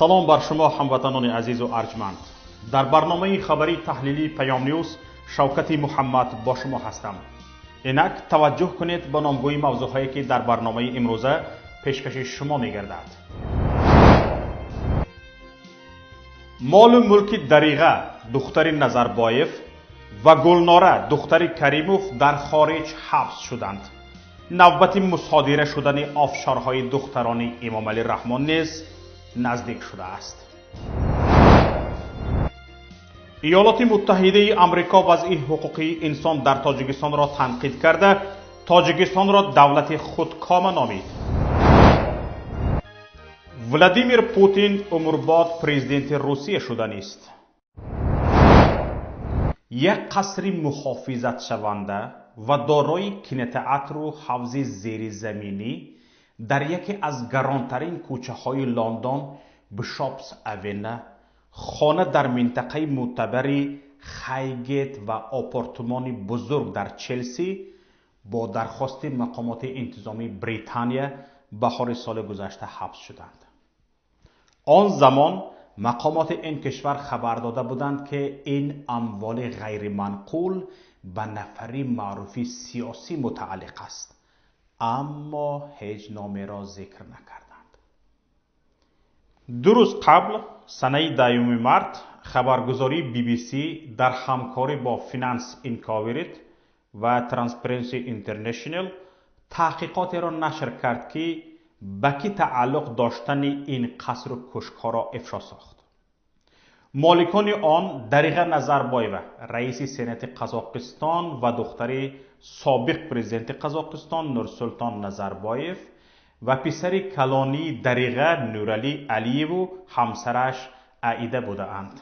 Салом бар шумо ҳамватанони азизу арҷманд. Дар барномаи хабарии таҳлилии Паём Ньюс Шавкати Муҳаммад бо шумо ҳастам. Инак таваҷҷӯҳ кунед ба номгӯи мавзӯъҳое ки дар барномаи имрӯза пешкаши шумо мегардад. Молу мулки Дариға, духтари Назарбоев ва Гулнора, духтари Каримов дар хориҷ ҳабс шуданд. Навбати мусодира шудани офшорҳои духтарони Эмомалӣ Раҳмон низ наздик шудааст. Иёлоти Муттаҳидаи Амрико вазъи ҳуқуқии инсон дар Тоҷикистонро танқид карда, Тоҷикистонро давлати худкома номид. Владимир Путин умрбод президенти Русия шуданист. Як қасри муҳофизатшаванда ва дорои кинотеатру ҳавзи зеризаминӣ дар яке аз гаронтарин кӯчаҳои Лондон, Бишопс Авена, хона дар минтақаи мӯътабари Хайгет ва апартамони бузург дар Челси бо дархости мақомоти интизомии Британия баҳори соли гузашта ҳабс шуданд. Он замон мақомоти ин кишвар хабар дода буданд, ки ин амволи ғайриманқул ба нафари маъруфи сиёсӣ мутааллиқ аст, аммо ҳеҷ номеро зикр накарданд. Ду рӯз қабл, санаи 10 март, хабаргузории BBC дар ҳамкорӣ бо Finance Inquiry ва Transparency International таҳқиқотеро нашр кард, ки ба кӣ тааллуқ доштани ин қасру кӯшкҳоро ифшо сохт. Моликони он Дариға Назарбоева, раиси Сенати Қазоқистон ва духтари собиқ президенти Қазоқистон Нурсултон Назарбоев ва писари калонии Дариға Нуралӣ Алиеву ҳамсараш Аида будаанд.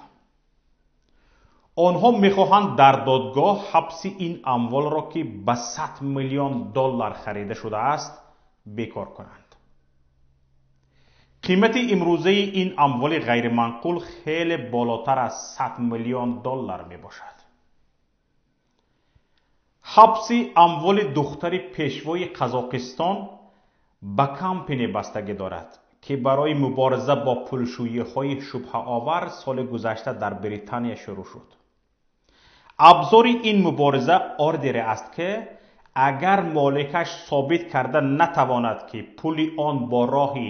Онҳо мехоҳанд дар додгоҳ ҳабси ин амволро, ки ба 100 миллион доллар харида шудааст, бекор кунанд. Қимати имрӯзаи ин амволи ғайриманқул хеле болотар аз 100 миллион доллар мебошад. Ҳабси амволи духтари пешвои Қазоқистон ба кампине бастагӣ дорад, ки барои мубориза бо пулшӯиҳои шубҳаовар соли гузашта дар Британия шурӯъ шуд. Абзори ин мубориза ордере аст, ки агар моликаш собит карда натавонад, ки пули он бо роҳи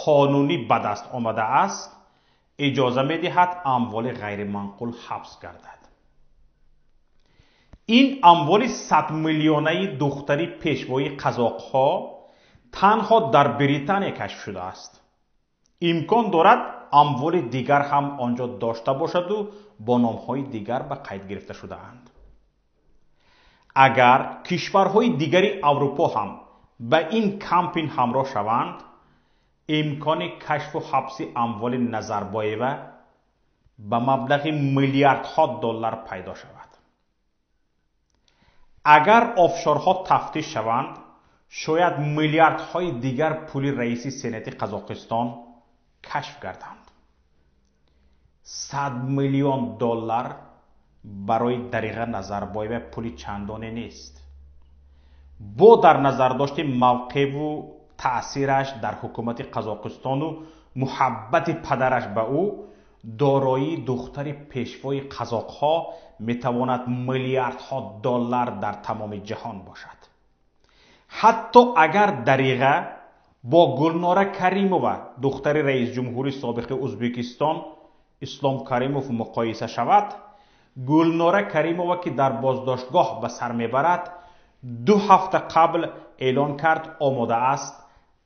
қонунӣ ба даст омадааст, иҷоза медиҳад амволи ғайриманқул ҳабс гардад. Ин амволи 100-миллионаи духтари пешвои қазоқҳо танҳо дар Британия кашф шудааст. Имкон дорад амволи дигар ҳам он ҷо дошта бошаду бо номҳои дигар ба қайд гирифта шудаанд. Агар кишварҳои дигари Аврупо ҳам ба ин кампин ҳамроҳ шаванд, имкони кашфу ҳабси амволи Назарбоева ба маблағи миллиардҳо доллар пайдо шавад. Агар офшорҳо тафтиш шаванд, шояд миллиардҳои дигар пули раиси Сенати Қазоқистон кашф гарданд. 100 миллион доллар барои Дариға Назарбоева пули чандоне нест. Бо дар назардошти мавқеъву таъсираш дар ҳукумати Қазоқистону муҳаббати падараш ба ӯ, дороии духтари пешвои қазоқҳо метавонад миллиардҳо доллар дар тамоми ҷаҳон бошад. Ҳатто агар Дариға бо Гулнора Каримова, духтари раисҷумҳури собиқи Ӯзбекистон Ислом Каримов муқоиса шавад, Гулнора Каримова, ки дар боздоштгоҳ ба сар мебарад, 2 ҳафта қабл эълон кард омода аст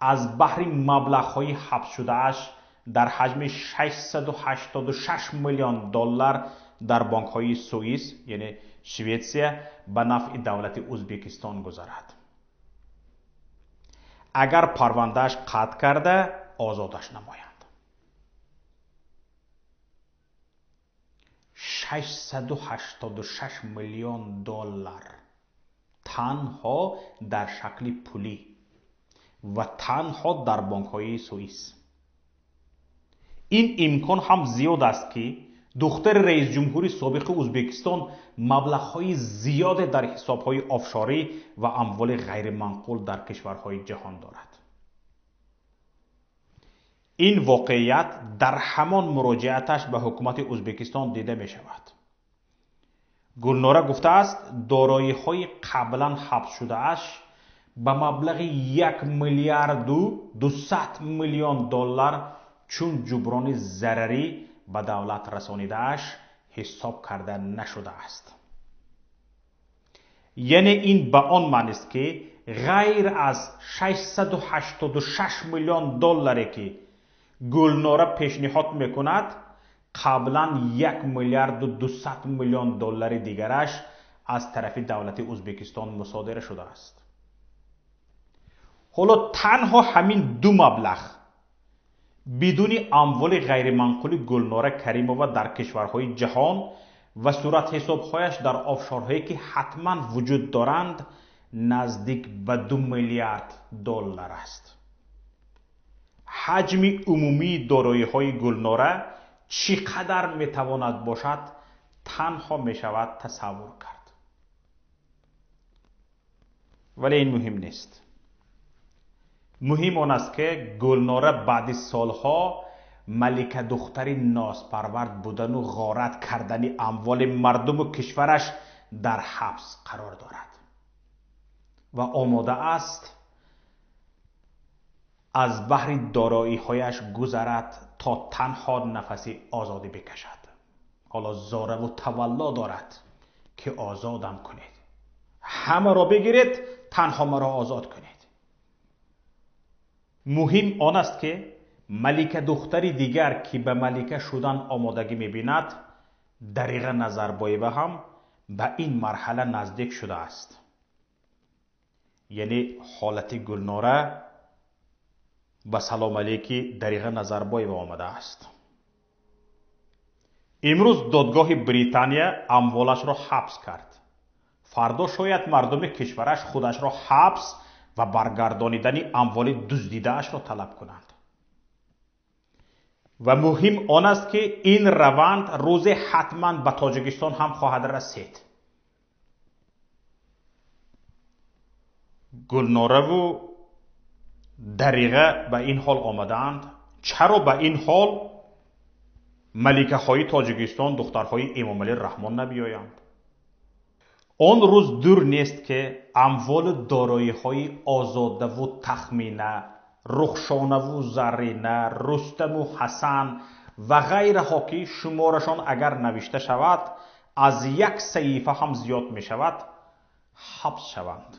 аз баҳри маблағҳои ҳабсшудааш дар ҳаҷми 686 миллион доллар дар бонкҳои Суис, яъне Шветсия, ба нафъи давлати Ӯзбекистон гузарад. Агар парвандааш қатъ карда, озодаш намоянд. 686 миллион доллар танҳо дар шакли пулӣ ва танҳо дар бонкҳои Суис. Ин имкон ҳам зиёд аст, ки духтари раисҷумҳури собиқи Ӯзбекистон маблағҳои зиёде дар ҳисобҳои офшорӣ ва амволи ғайриманқул дар кишварҳои ҷаҳон дорад. Ин воқеият дар ҳамон муроҷиаташ ба ҳукумати Ӯзбекистон дида мешавад. Гулнора гуфтааст, дороиҳои қаблан ҳабсшудааш ба маблағи 1 миллиарду 200 миллион доллар чун ҷуброни зарарӣ ба давлат расонидааш ҳисоб карда нашудааст. Яъне ин ба он маънист, ки ғайр аз 686 миллион долларе, ки Гулнора пешниҳод мекунад, қаблан 1 миллиарду 200 миллион доллари дигараш аз тарафи давлати Ӯзбекистон мусодира шудааст. Ҳоло танҳо ҳамин ду маблағ бидуни амволи ғайриманқули Гулнора Каримова дар кишварҳои ҷаҳон ва суратҳисобҳояш дар офшорҳое, ки ҳатман вуҷуд доранд, наздик ба 2 миллиард доллар аст. Ҳаҷми умумии дороиҳои Гулнора чӣ қадар метавонад бошад, танҳо мешавад тасаввур кард. Вале ин муҳим нест. Муҳим он аст, ки Гулнора баъди солҳо малика духтари нозпарвард будану ғорат кардани амволи мардуму кишвараш дар ҳабс қарор дорад ва омода аст аз баҳри дороиҳояш гузарад то танҳо нафаси озодӣ бикашад. Ҳоло зораву тавалло дорад, ки озодам кунед, ҳамаро бигиред, танҳо маро озод кунед. Муҳим он аст, ки малика духтари дигар, ки ба малика шудан омодагӣ мебинад, Дариға Назарбоева ҳам ба ин марҳала наздик шудааст. Яъне ҳолати Гулнора ба салом алейки Дариға Назарбоева омадааст. Имрӯз додгоҳи Британия амволашро ҳабс кард. Фардо шояд мардуми кишвараш худашро ҳабс ва баргардонидани амволи дуздидаашро талаб кунанд. Ва муҳим он аст, ки ин раванд рӯзе ҳатман ба Тоҷикистон ҳам хоҳад расид. Гулнораву Дариға ба ин ҳол омадаанд. Чаро ба ин ҳол маликаҳои Тоҷикистон, духтарҳои Эмомалӣ Раҳмон набиёянд? Он рӯз дур нест, ки амволу дороиҳои Озодаву Тахмина, Рухшонаву Заррина, Рустаму Ҳасан ва ғайраҳо, ки шуморашон агар навишта шавад, аз як саҳифа ҳам зиёд мешавад, ҳабс шаванд.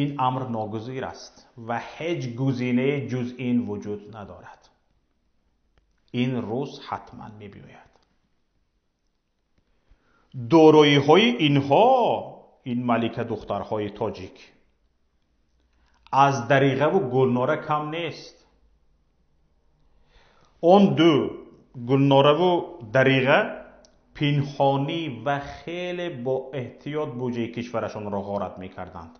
Ин амр ногузир аст ва ҳеҷ гузинае ҷуз ин вуҷуд надорад. Ин рӯз ҳатман мебиёяд. Дороиҳои инҳо, ин малика духтарҳои тоҷик, аз Дариғаву Гулнора кам нест. Он ду, Гулнораву Дариға, пинҳонӣ ва хеле бо эҳтиёт буҷаи кишварашонро ғорат мекарданд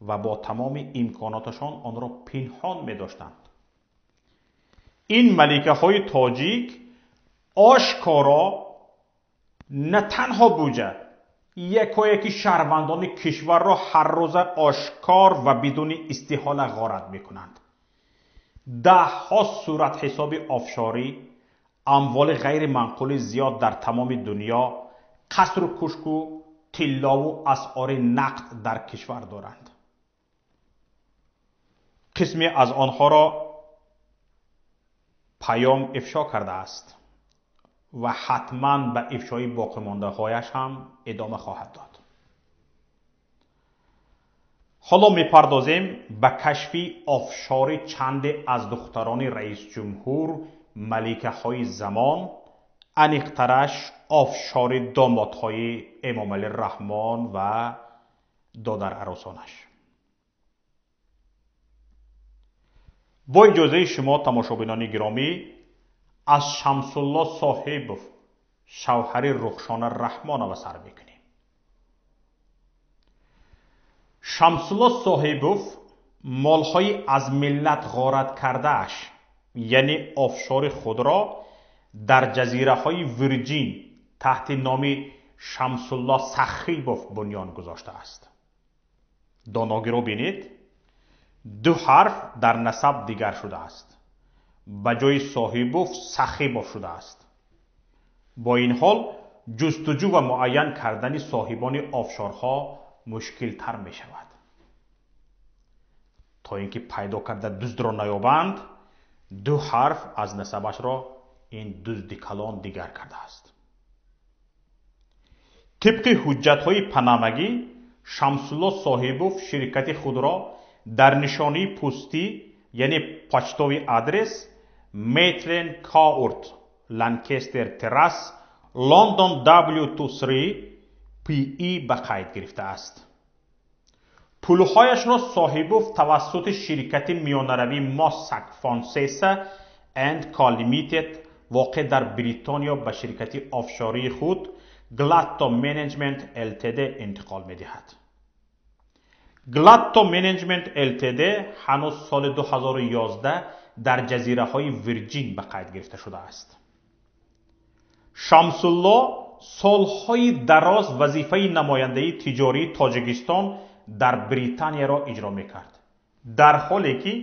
ва бо тамоми имконоташон онро пинҳон медоштанд. Ин маликаҳои тоҷик ошкоро на танҳо буҷа, якояки шаҳрвандони кишварро ҳаррӯза ошкор ва бидуни истиҳола ғорат мекунанд. Даҳҳо суратҳисоби офшорӣ, амволи ғайриманқули зиёд дар тамоми дунё, қасру кушку, тиллову асъори нақд дар кишвар доранд. Қисме аз онҳоро паём ифшо кардааст ва ҳатман ба ифшои боқимондаҳояш ҳам идома хоҳад дод. Ҳоло мепардозем ба кашфи офшори чанде аз духтарони раисҷумҳур, маликаҳои замон, аниқтараш офшори домодҳои Эмомалӣ Раҳмон ва додарарӯсонаш. Бо иҷозаи шумо, тамошобинони гиромӣ, аз Шамсулло Соҳибов, шавҳари Рухшона Раҳмонова сар мекунем. Шамсулло Соҳибов молҳои аз миллат ғорат кардааш, яъне офшори худро дар ҷазираҳои Вирҷин таҳти номи Шамсулло Сахибов бунён гузоштааст. Доногиро бинед, ду ҳарф дар насаб дигар шудааст. ба ҷои Соҳибов Сахибов шудааст. Бо ин ҳол ҷустуҷӯ ва муайян кардани соҳибони офшорҳо мушкилтар мешавад. То ин ки пайдо карда дуздро наёбанд, ду ҳарф аз насабашро ин дузди калон дигар кардааст. Тибқи ҳуҷҷатҳои панамагӣ, Шамсулло Соҳибов ширкати худро дар нишонии пустӣ, яъне почтовый адрес Мейтлен Коурт, Ланкестер Террас, Лондон W23 PE ба қайд гирифтааст. Пулҳояшро Соҳибов тавассути ширкати миёнаравӣ Mossack Fonseca and Co Limited воқеъ дар Бритониё ба ширкати офшории худ Glatto Management Ltd интиқол медиҳад. Glatto Management Ltd ҳанӯз соли 2011 дар ҷазираҳои Вирҷин ба қайд гирифта шудааст. Шамсулло солҳои дароз вазифаи намояндаи тиҷории Тоҷикистон дар Британияро иҷро мекард, дар ҳоле ки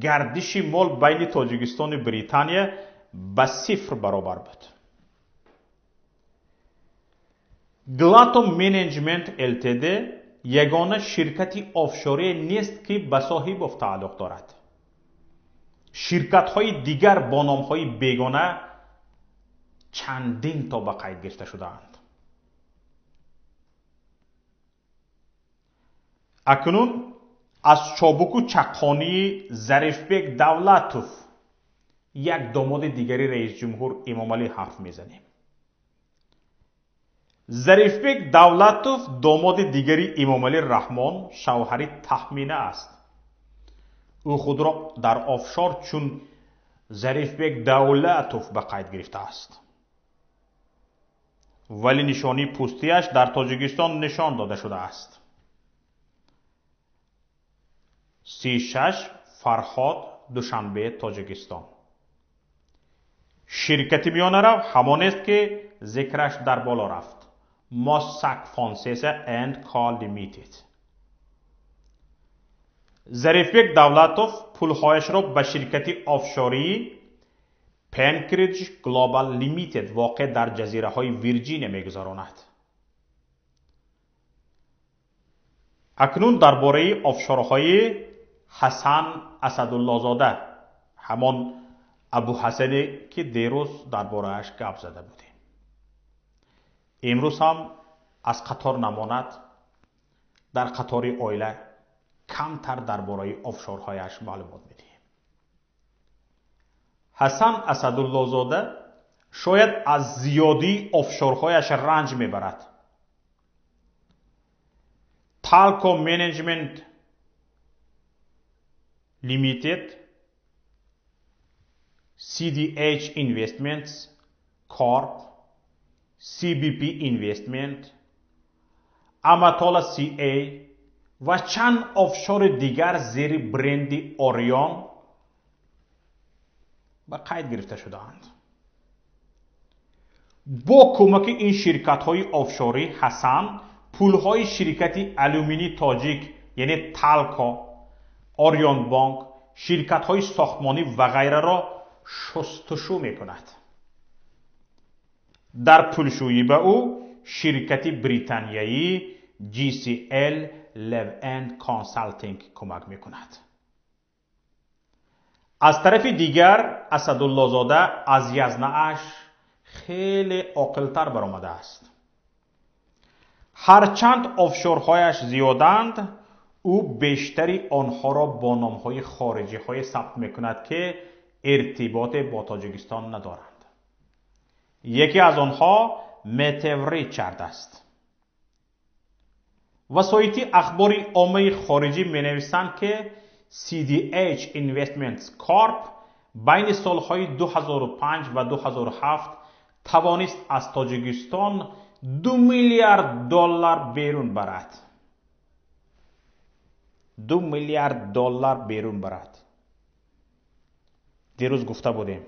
гардиши мол байни Тоҷикистону Британия ба сифр баробар буд. Glatto Management Ltd ягона ширкати офшорие нест, ки ба Соҳибов тааллуқ дорад. Ширкатҳои дигар бо номҳои бегона чандин то ба қайд гирифта шудаанд. Акнун аз чобуку чаққонии Зарифбек Давлатов, як домоди дигари раисҷумҳур Эмомалӣ, ҳарф мезанем. Зарифбек Давлатов домоди дигари Эмомалӣ Раҳмон, шавҳари Таҳмина аст. Ӯ худро дар офшор чун Зарифбек Давлатов ба қайд гирифтааст, вале нишонии пӯстияш дар Тоҷикистон нишон дода шудааст. 36 Фарҳод, Душанбе, Тоҷикистон. Ширкати миёнарав ҳамонест, ки зикраш дар боло рафт: Mossack Fonseca and Co Limited. Зарифбек Давлатов пулҳояшро ба ширкати офшории Penkridge Global Limited воқеъ дар ҷазираҳои Вирҷиния мегузаронад. Акнун дар бораи офшорҳои Ҳасан Асадуллозода, ҳамон Абуҳасане, ки дерӯз дар борааш гап зада будем. Имрӯз ҳам аз қатор намонад, дар қатори оила камтар дар бораи офшорҳояш маълумот медиҳем. Ҳасан Асадуллозода шояд аз зиёдии офшорҳояш ранҷ мебарад. Talco Management Limited, CDH Investments Corp, CBP Investment, Amatola CA ва чанд офшори дигар зери бренди Орион ба қайд гирифта шудаанд. Бо кӯмаки ин ширкатҳои офшорӣ Ҳасан пулҳои ширкати алюминии тоҷик, яъне Талко, Орионбонк, ширкатҳои сохтмонӣ ва ғайраро шустушу мекунад. Дар пулшӯӣ ба ӯ ширкати британияӣ GCL Lev and Consulting кӯмак мекунад. Аз тарафи дигар Асадуллозода аз язнааш хеле оқилтар баромадааст. Ҳарчанд офшорҳояш зиёданд, ӯ бештари онҳоро бо номҳои хориҷиҳое сабт мекунад, ки иртиботе бо Тоҷикистон надоранд. Яке аз онҳо Метев Ричард аст. Васоити ахбори оммаи хориҷӣ менависанд, ки CDH Investments Corp байни солҳои 2005 ва 2007 тавонист аз Тоҷикистон 2 миллиард доллар берун барад. 2 миллиард доллар берун барад. Дирӯз гуфта будем,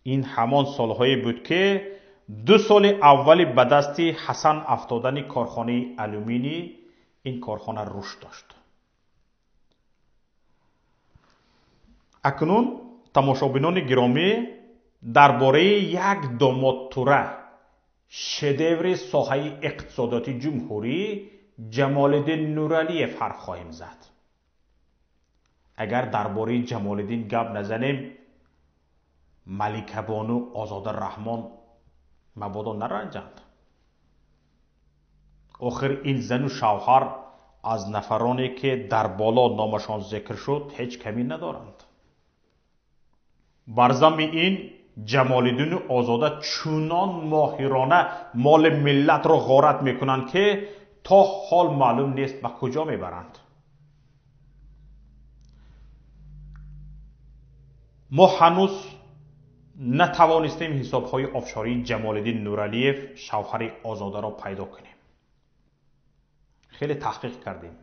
ин ҳамон солҳое буд, ки ду соли аввали ба дасти Ҳасан афтодани корхонаи алюминӣ ин корхона рушд дошт. Акнун Тамошобинони гиромӣ, дар бораи як домодтура, шедеври соҳаи иқтисодиёти ҷумҳурӣ Ҷамолиддин Нуралиев ҳарф хоҳем зад. Агар дар бораи Ҷамолиддин гап назанем, Маликабону Озода Раҳмон мабодо наранҷанд. Охир ин зану шавҳар аз нафароне ки дар боло номашон зикр шуд ҳеҷ камӣ надоранд. Бар замми ин Ҷамолиддину Озода чунон моҳирона моли миллатро ғорат мекунанд, ки то ҳол маълум нест ба куҷо мебаранд. Мо ҳанӯз натавонистем ҳисобҳои офшории Ҷамолиддин Нуралиев, шавҳари Озодаро пайдо кунем. Хеле таҳқиқ кардем,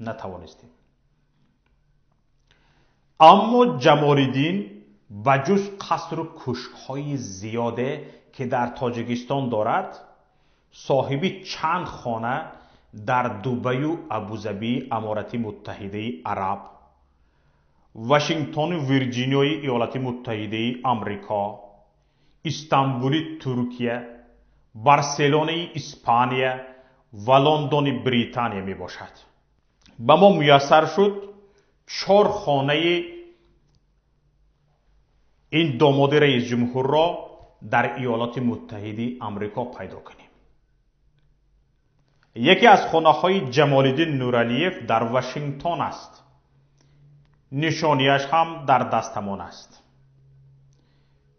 натавонистем. Аммо Ҷамолиддин ба ҷуз қасру кӯшкҳои зиёде, ки дар Тоҷикистон дорад, соҳиби чанд хона дар Дубаю Абузабии Аморати Муттаҳидаи Араб, Вашингтону Вирҷиниёи Иёлати Муттаҳидаи Амрико, Истанбули Туркия, Барселонаи Испания ва Лондони Британия мебошад. Ба мо муяссар шуд 4 хонаи ин домоди раисҷумҳурро дар Иёлоти Муттаҳидаи Амрико пайдо кунем. Яке аз хонаҳои Ҷамолиддин Нуралиев дар Вашингтон аст. Нишонияш ҳам дар дастамон аст.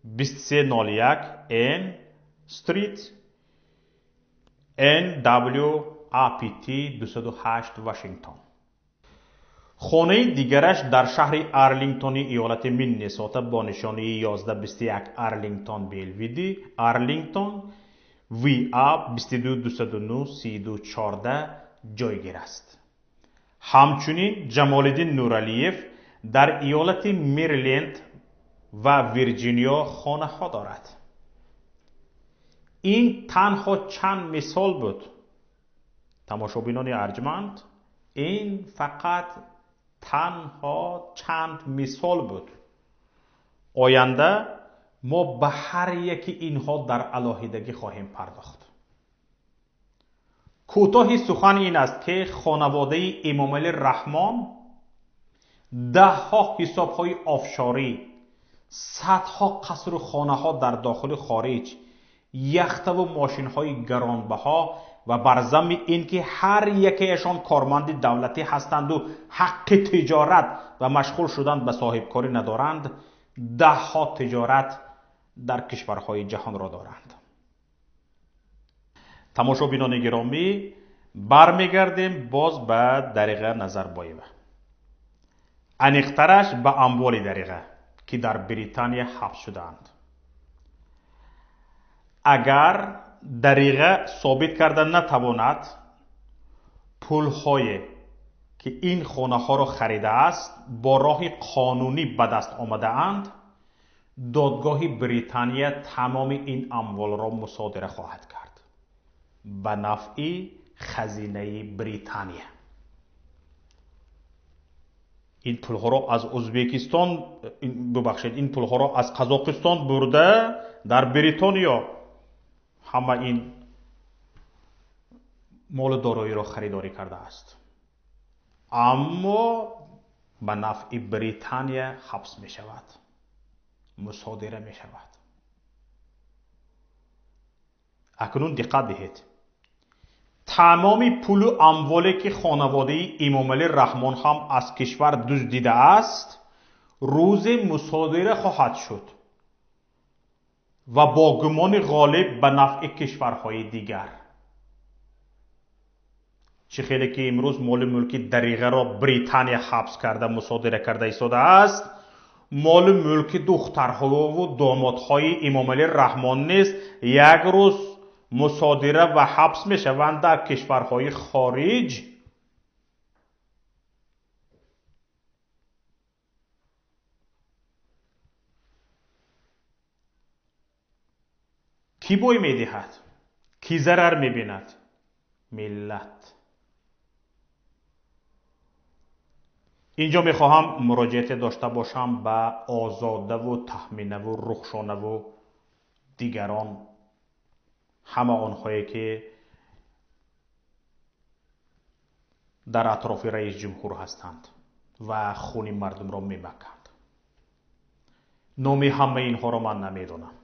2301 N Street, NW APT 208 Вашингтон. Хонаи дигараш дар шаҳри Арлингтони иёлати Миннесота бо нишонии 1121 Арлингтон Белвиди, Арлингтон VA 22209 3214 ҷойгир аст. Ҳамчунин Ҷамолиддин Нуралиев дар иёлати Мериленд ва Вирҷиниё хонаҳо дорад. Ин танҳо чанд мисол буд. Тамошобинони арҷманд, ин фақат танҳо чанд мисол буд. Оянда мо ба ҳар яки инҳо дар алоҳидагӣ хоҳем пардохт. Кӯтоҳи сухан ин аст, ки хонаводаи Эмомалӣ Раҳмон даҳҳо ҳисобҳои офшорӣ, садҳо қасру хонаҳо дар дохили хориҷ, яхтаву мошинҳои гаронбаҳо ва бар замми ин ки ҳар якеашон корманди давлатӣ ҳастанду ҳаққи тиҷорат ва машғул шудан ба соҳибкорӣ надоранд, даҳҳо тиҷорат дар кишварҳои ҷаҳонро доранд. Тамошобинони гиромӣ, бармегардем боз ба Дариға Назарбоева. Аниқтараш ба амволи Дариға, ки дар Британия ҳабс шудаанд. Агар Дариға собит карда натавонад, пулҳое ки ин хонаҳоро харидааст бо роҳи қонунӣ ба даст омадаанд, додгоҳи Британия тамоми ин амволро мусодира хоҳад кард ба нафъи хазинаи Британия. Ин пулҳоро аз Ӯзбекистон, бубахшед, ин пулҳоро аз Қазоқистон бурда дар Бритониё ҳама ин молу дороиро харидорӣ кардааст. Аммо ба нафъи Британия ҳабс мешавад, мусодира мешавад. Акнун диққат диҳед. Тамоми пулу амволе ки хонаводаи Эмомалӣ Раҳмон ҳам аз кишвар дуздидааст, рӯзе мусодира хоҳад шуд ва бо гумони ғолиб ба нафъи кишварҳои дигар. Чӣ хеле ки имрӯз моли мулки Дариғаро Британия ҳабс карда мусодира карда истодааст, моли мулки духтарҳову домодҳои Эмомалӣ Раҳмон низ як рӯз мусодира ва ҳабс мешаванд дар кишварҳои хориҷ. Кӣ бой медиҳад? Кӣ зарар мебинад? Миллат. Инҷо мехоҳам муроҷиате дошта бошам ба Озодаву Таҳминаву Рухшонаву дигарон, ҳама онҳое ки дар атрофи раис ҷумҳур ҳастанд ва хуни мардумро мемаканд. Номи ҳамаи инҳоро ман намедонам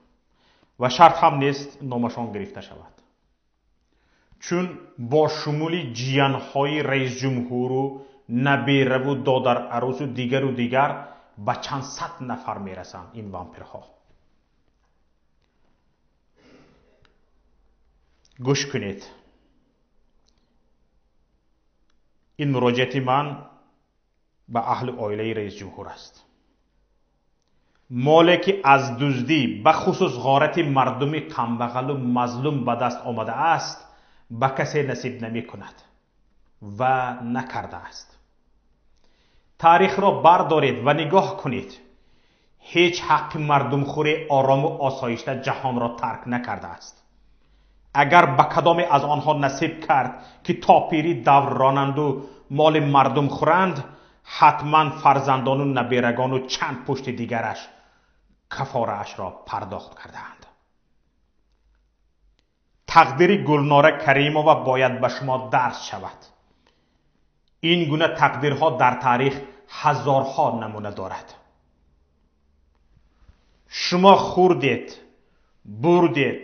ва шарт ҳам нест номашон гирифта шавад, чун бо шумули ҷиянҳои раисҷумҳуру набераву додарарӯсу дигару дигар ба чанд сад нафар мерасанд ин вампирҳо. Гӯш кунед, ин муроҷиати ман ба аҳли оилаи раисҷумҳур аст. Моле ки аз дуздӣ, бахусус ғорати мардуми камбағалу мазлум ба даст омадааст, ба касе насиб намекунад ва накардааст. Таърихро бардоред ва нигоҳ кунед. Ҳеҷ ҳаққи мардумхӯри орому осоишта ҷаҳонро тарк накардааст. Агар ба кадоме аз онҳо насиб кард ки то пирӣ давр ронанду моли мардум хӯранд, ҳатман фарзандону наберагону чанд пушти дигараш кафораашро пардохт кардаанд. Тақдири Гулнора Каримова бояд ба шумо дарс шавад. Ин гуна тақдирҳо дар таърих ҳазорҳо намуна дорад. Шумо хӯрдед, бурдед,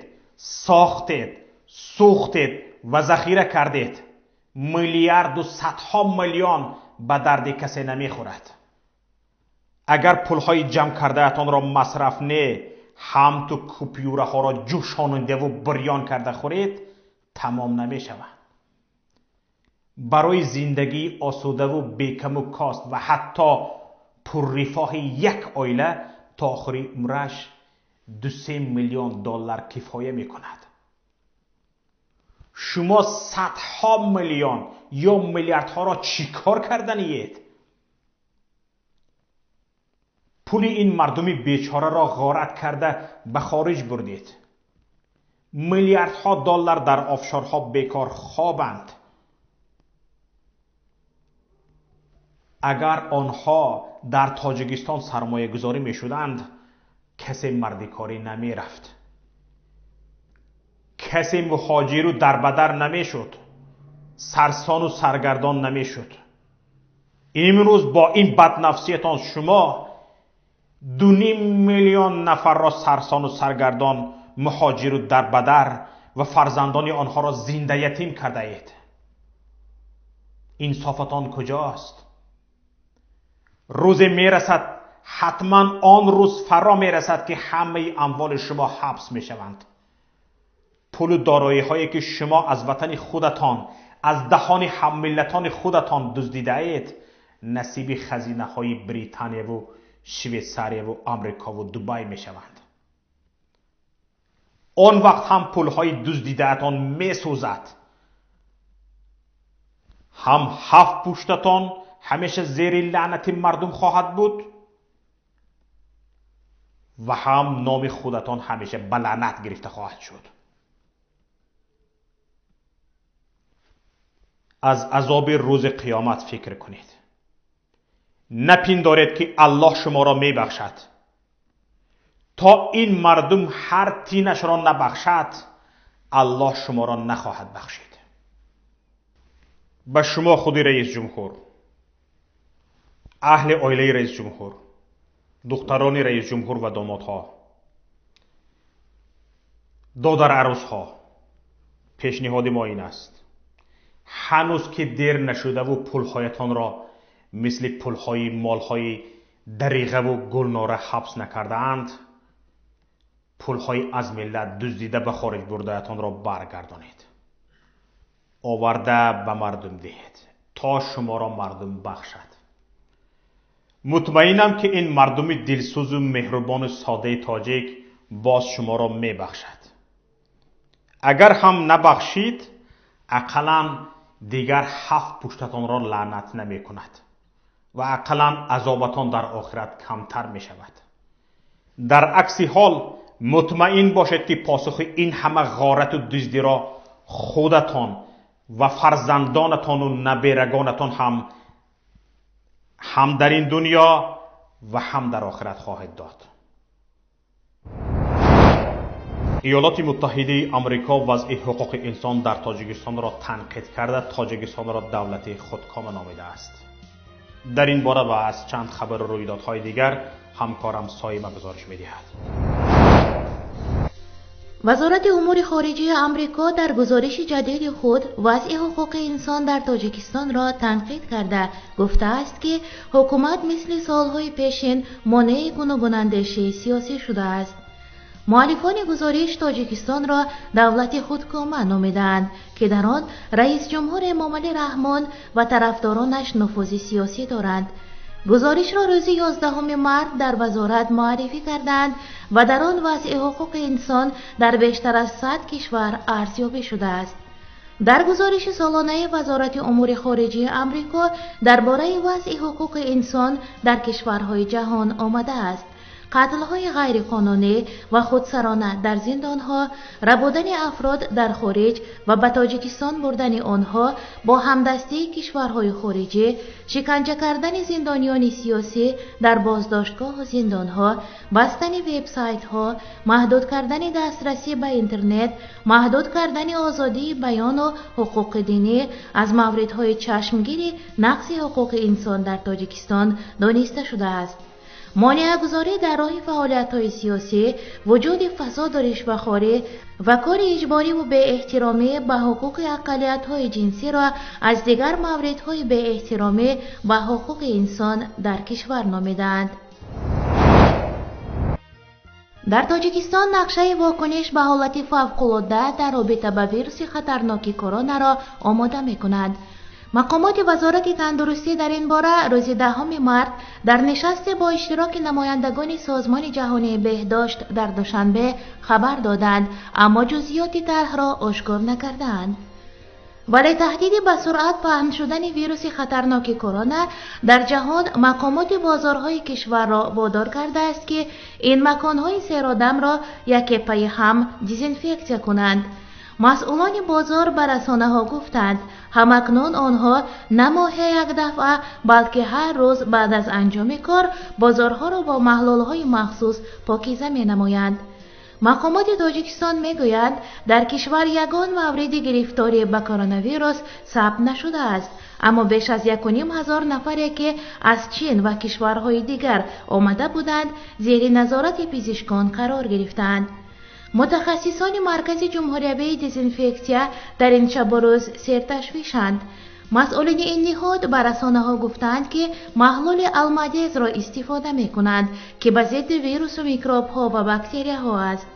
сохтед, сӯхтед ва захира кардед. Миллиарду садҳо миллион ба дарди касе намехӯрад. Агар пулҳои ҷамъ кардаатонро масраф не, ҳамту купюраҳоро ҷӯшонидаву бирён карда хӯред, тамом намешавад. Барои зиндагии осудаву бекаму кост ва ҳатто пуррифоҳи як оила то охири умраш 2-3 миллион доллар кифоя мекунад. Шумо садҳо миллион ё миллиардҳоро чӣ кор карданиед? Пули ин мардуми бечораро ғорат карда ба хориҷ бурдед. Миллиардҳо доллар дар офшорҳо бекор хобанд. Агар онҳо дар Тоҷикистон сармоягузорӣ мешуданд, касе мардикорӣ намерафт, касе муҳоҷиру дарбадар намешуд, сарсону саргардон намешуд. Имрӯз бо ин баднафсиятон шумо 2.5 миллион нафарро сарсону саргардон, муҳоҷиру дарбадар ва фарзандони онҳоро зинда ятим кардаед. Инсофатон куҷост? Рӯзе мерасад, ҳатман он рӯз фаро мерасад ки ҳамаи амволи шумо ҳабс мешаванд. Пулу дороиҳое ки шумо аз ватани худатон, аз даҳони ҳаммиллатони худатон дуздидаед, насиби хазинаҳои Британияву Швейтсарияву Амрикову Дубай мешаванд. Он вақт ҳам пулҳои дуздидаатон месӯзад, ҳам ҳафт пуштатон ҳамеша зери лаънати мардум хоҳад буд ва ҳам номи худатон ҳамеша ба лаънат гирифта хоҳад шуд. Аз азоби рӯзи қиёмат фикр кунед. Напиндоред ки Аллоҳ шуморо мебахшад. То ин мардум ҳар тинашро набахшад, Аллоҳ шуморо нахоҳад бахшид. Ба шумо худи раисҷумҳур, аҳли оилаи раисҷумҳур, духтарони раисҷумҳур ва домодҳо, додарарӯсҳо, пешниҳоди мо ин аст: ҳанӯз ки дер нашудаву пулҳоятонро мисли пулҳои молҳои дариғаву Гулнора ҳабс накардаанд, пулҳои аз миллат дуздида ба хориҷ бурдаатонро баргардонед, оварда ба мардум диҳед то шуморо мардум бахшад. Мутмаинам ки ин мардуми дилсӯзу меҳрубону содаи тоҷик боз шуморо мебахшад. Агар ҳам набахшид, ақаллан дигар ҳафт пуштатонро лаънат намекунад ва ақаллан азобатон дар охират камтар мешавад. Дар акси ҳол мутмаин бошед ки посухи ин ҳама ғорату дуздиро худатон ва фарзандонатону наберагонатон ҳам Ҳам дар ин дунё ва ҳам дар охират хоҳед дод. Иёлоти Муттаҳидаи Амрико вазъи ҳуқуқи инсон дар Тоҷикистонро танқид карда, Тоҷикистонро давлати худкома номидааст. Дар ин бора ва аз чанд хабару рӯйдодҳои дигар ҳамкорам Соима гузориш медиҳад. Вазорати умури хориҷии Амрико дар гузориши ҷадиди худ вазъи ҳуқуқи инсон дар Тоҷикистонро танқид карда, гуфтааст, ки ҳукумат мисли солҳои пешин монеи гуногунандешии сиёсӣ шудааст. Муаллифони гузориш Тоҷикистонро давлати худкома номидаанд, ки дар он раисҷумҳур Эмомалӣ Раҳмон ва тарафдоронаш нуфузи сиёсӣ доранд. Гузоришро рӯзи 11 март дар вазорат муаррифӣ карданд ва дар он вазъи ҳуқуқи инсон дар бештар аз 100 кишвар арзёбӣ шудааст. Дар гузориши солонаи Вазорати умури хориҷии Амрико дар бораи вазъи ҳуқуқи инсон дар кишварҳои ҷаҳон омадааст. Қатлҳои ғайриқонунӣ ва худсарона дар зиндонҳо, рабудани афрод дар хориҷ ва ба Тоҷикистон бурдани онҳо бо ҳамдастии кишварҳои хориҷӣ, шиканҷа кардани зиндониёни сиёсӣ дар боздоштгоҳу зиндонҳо, бастани вебсайтҳо, маҳдуд кардани дастрасӣ ба интернет, маҳдуд кардани озодии баёну ҳуқуқи динӣ аз мавридҳои чашмгири нақзи ҳуқуқи инсон дар Тоҷикистон дониста шудааст. Монеагузорӣ дар роҳи фаъолиятҳои сиёсӣ, вуҷуди фасоду ришвахорӣ ва кори иҷбориву беэҳтиромӣ ба ҳуқуқи ақаллиятҳои ҷинсиро аз дигар мавридҳои беэҳтиромӣ ба ҳуқуқи инсон дар кишвар номидаанд. Дар Тоҷикистон нақшаи вокуниш ба ҳолати фавқулодда дар робита ба вируси хатарноки коронаро омода мекунанд. Мақомоти Вазорати тандурустӣ дар ин бора рӯзи 10 март дар нишасте бо иштироки намояндагони Созмони ҷаҳонии беҳдошт дар Душанбе хабар доданд, аммо ҷузъиёти тарҳро ошкор накардаанд. Вале таҳдиди ба суръат паҳн шудани вируси хатарноки корона дар ҷаҳон мақомоти бозорҳои кишварро водор кардааст, ки ин маконҳои серодамро яке пайи ҳам дезинфексия кунанд. Масъулони бозор ба расонаҳо гуфтанд, ҳамакнун онҳо на моҳе як дафъа, балки ҳар рӯз баъд аз анҷоми кор бозорҳоро бо маҳлулҳои махсус покиза менамоянд. Мақомоти Тоҷикистон мегӯянд, дар кишвар ягон мавриди гирифторӣ ба коронавирус сабт нашудааст, аммо беш аз 1500 нафаре, ки аз Чин ва кишварҳои дигар омада буданд, зери назорати пизишкон қарор гирифтаанд. Мутахассисони Маркази ҷумҳуриявии дезинфексия дар ин шабу рӯз серташвишанд. Масъулини ин ниҳод ба расонаҳо гуфтаанд, ки маҳлули алмадезро истифода мекунанд, ки ба зидди вирусу микробҳо ва бактерияҳо аст.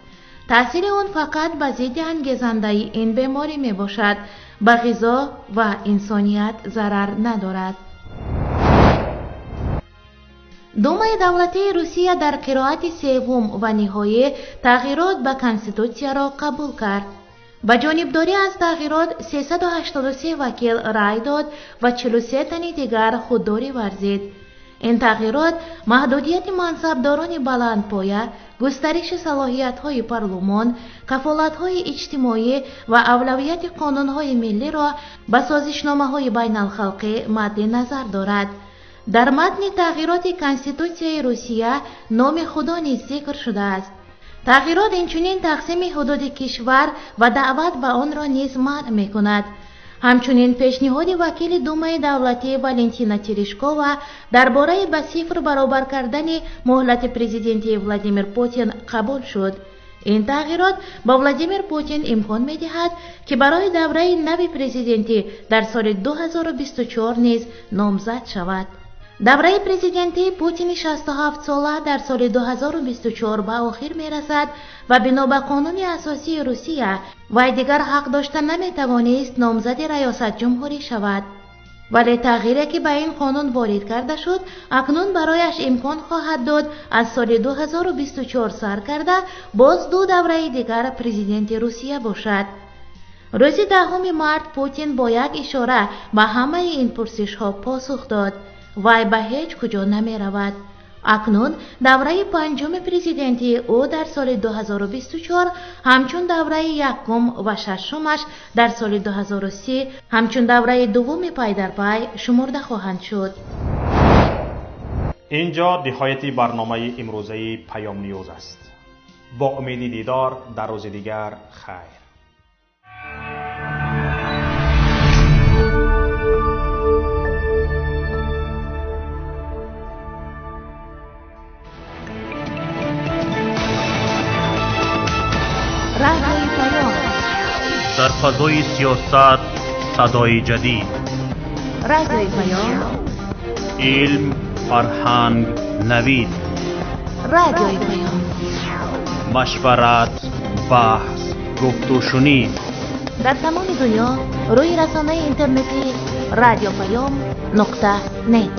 Таъсири он фақат ба зидди ангезандаи ин беморӣ мебошад, ба ғизо ва инсоният зарар надорад. Думаи давлатии Русия дар қироати севум ва ниҳоӣ тағйирот ба конститутсияро қабул кард. Ба ҷонибдорӣ аз тағйирот 383 вакил рай дод ва 43 тани дигар худдорӣ варзид. Ин тағйирот маҳдудияти мансабдорони баландпоя, густариши салоҳиятҳои парлумон, кафолатҳои иҷтимоӣ ва авлавияти қонунҳои миллиро ба созишномаҳои байналхалқӣ мадди назар дорад. Дар матни тағйироти Конститутсияи Русия номи Худо низ зикр шудааст. Тағйирот инчунин тақсими ҳудуди кишвар ва даъват ба онро низ манъ мекунад. Ҳамчунин пешниҳоди вакили Думаи давлатӣ Валентина Терешкова дар бораи ба сифр баробар кардани муҳлати президентии Владимир Путин қабул шуд. Ин тағйирот ба Владимир Путин имкон медиҳад, ки барои давраи нави президентӣ дар соли 2024 низ номзад шавад. Давраи президентии Путини 67-сола дар соли 2024 ба охир мерасад ва бино ба қонуни асосии Русия вай дигар ҳақ дошта наметавонист номзади раёсатҷумҳурӣ шавад. Вале тағйире, ки ба ин қонун ворид карда шуд, акнун барояш имкон хоҳад дод аз соли 2024 сар карда боз ду давраи дигар президенти Русия бошад. Рӯзи 10 март Путин бо як ишора ба ҳамаи ин пурсишҳо посух дод. Вай ба ҳеҷ куҷо намеравад. Акнун давраи панҷуми президентии ӯ дар соли 2024 ҳамчун давраи якум ва шашумаш дар соли 2030 ҳамчун давраи дуввуми пайдарпай шумурда хоҳанд шуд. Инҷо ниҳояти барномаи имрӯзаи Паём Ньюз аст. Бо умеди дидор дар рӯзи дигар, хайр. Радиои Паём. Дар фазои сиёсат садои ҷадид. Радиои Паём. Илм, фарҳанг, навид. Радиои Паём. Машварат, баҳс, гуфтушунид. Дар тамоми дунё рӯи расонаи интернетии radiopayom.net.